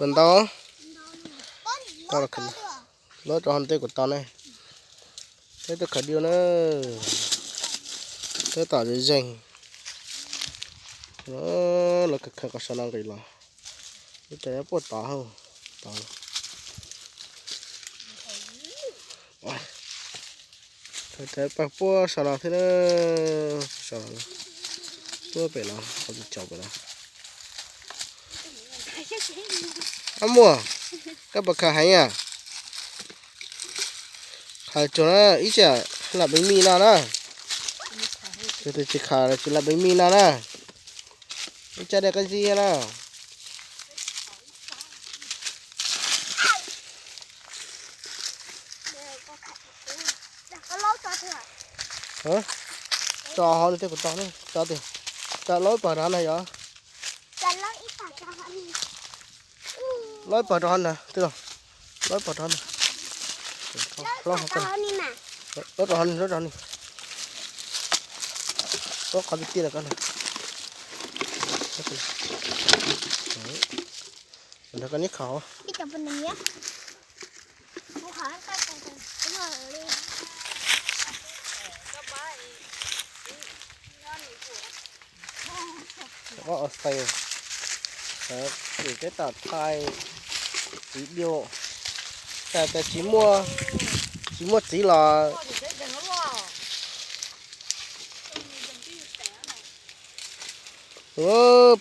Puas ntau? Tau los khaws, lob rau hauv tej kuv tau ne. Peb tuaj khaws diu na. Peb tom zeeg zeeg. Lawv khaws khaws qhov saum no nqis los. Ib co nyob puag tod hauj tod. Khaws khaws pag puag saum no thiab na. Saum no, puag pem no, qhov tsis caum pem no. Ab muaj, koj puas khaws heev a? Khaws tsuag na, ib tsam lam peev mij no na. Tus twg tsis khaws los tsis lam peev mij no na. Ib tsam dej qab zib na. Tso hauv no tej kuv tau, tso tiag, tso laub ib pawg rau hauv no yog. Laub ib pawg rau hauv no, twb los, laub ib pawg rau hauv no. Laub rau hauv no, laub rau hauv no. Laub qhov tiag tiag na koj na. Nrog koj niab khaws. Ob os xees, ces peb tam thaij txiv diu, tas tas tsis muaj, tsis muaj txiv los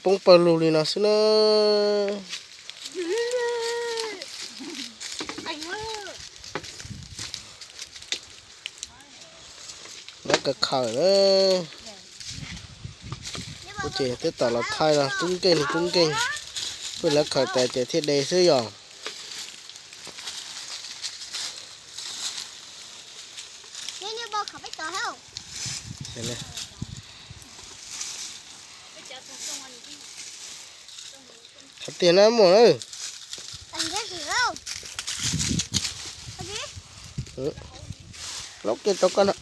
poob pawg lug li no xwb na. Lawv khaws khaws na. Kuv ces twb tawm los thaij los tub nkeeg li tub nkeeg. Peb lawv khaws tas ces thiaj de xwb yog. Qhov tiag na muaj na. Laub kiag rau koj na.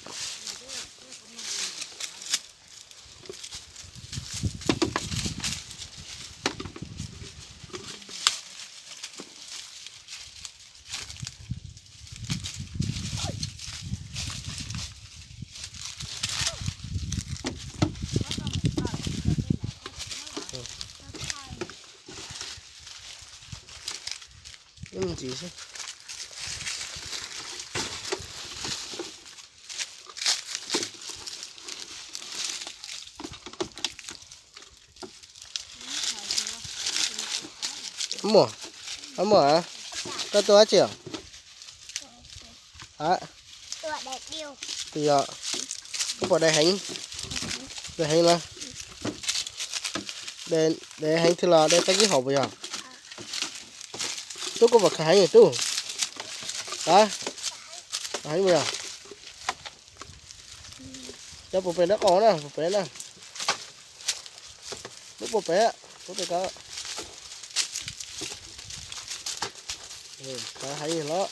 Ntxiv xwb. Muaj, muaj, koj tuaj dab tsi os? Twb yog, koj puas de heev? De heev los, de heev thiab los de qab zib haum puas yog? Tub koj puas khaws heev tub? A, heev puas yog? Cov puas pem dab qau na, puas pem na. Lub puas pem, lub pem ko. Khaws heev los.